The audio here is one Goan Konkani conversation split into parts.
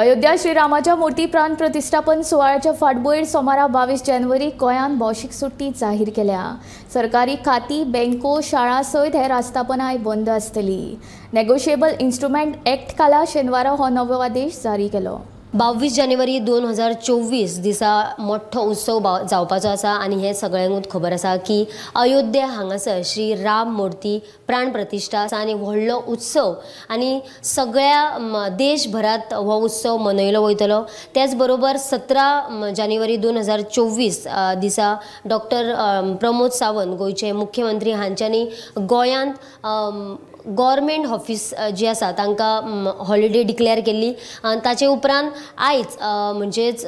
अयोध्या श्रीरामाच्या मूर्ती प्राण प्रतिष्ठापन सुवाळ्याच्या फाटभुंयेर सोमारा 22 जानेवारी गोंयांत भौशीक सुट्टी जाहीर केल्या. सरकारी खाती, बँको, शाळा सयत हेर आस्थापनाय बंद आसतली. नेगोशिएबल इन्स्ट्रुमेंट एक्ट खाला शेनवारा हो नवो आदेश जारी केलो. 22 जानेवारी 2024 दिसा मोठो उत्सव जावपाचो आसा आनी हें सगळ्यांकूच खबर आसा की अयोध्या हांगासर श्री राम मूर्ती प्राण प्रतिष्ठा आसा आनी व्हडलो उत्सव आनी सगळ्या देशभरात हो उत्सव मनयलो वयतलो. त्याच बरोबर 17 जानेवारी 2024 दिसा डॉक्टर प्रमोद सावंत गोंयचे मुख्यमंत्री हांच्यांनी गोंयांत गव्हर्मेंट ऑफिस जी आसा तांकां हॉलिडे डिक्लेअर केल्ली आनी ताचे उपरांत आयज म्हणजेच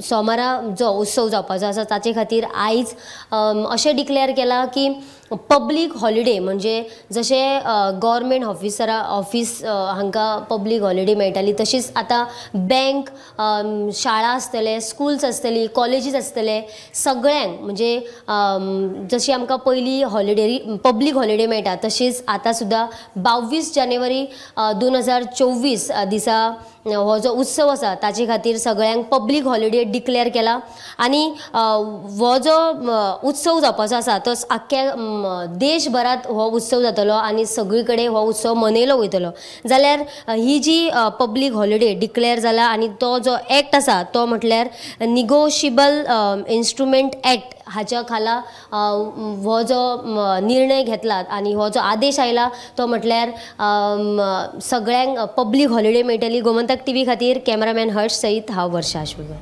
सोमारा जो उत्सव जावपाचो आसा ताचे खातीर आयज अशें डिक्लेअर केलां की पब्लीक हॉलिडे म्हणजे जशें गव्हर्मेंट ऑफिस हांकां पब्लीक हॉलिडे मेळटाली तशीच आतां बँक, शाळा आसतले, स्कुल्स आसतली, कॉलेजीस आसतले, सगळ्यांक म्हणजे जशी आमकां पयलीं हॉलिडे पब्लीक हॉलिडे मेळटा तशीच आतां सुद्दां 22 जानेवारी 2024 दिसा हो जो उत्सव आसा ताचे खातीर सगळ्यांक पब्लीक हॉलिडे डिक्लेअर केला आनी हो जो उत्सव जावपाचो आसा तो आख्ख्या देशभरात हो उत्सव जातलो आनी सगळी कडेन हो उत्सव मनयलो वयतलो. जाल्यार ही जी पब्लीक हॉलिडे डिक्लेअर जाला आनी तो जो एक्ट आसा तो म्हटल्यार निगोशिएबल इन्स्ट्रुमेंट एक्ट हाच्या खाला हो जो निर्णय घेतला आनी हो जो आदेश आयला तो म्हटल्यार सगळ्यांक पब्लीक हॉलिडे मेळटली. गोमंतक टीव्ही खातीर कॅमेरामॅन हर्ष सहित हांव वर्षा आशुकर.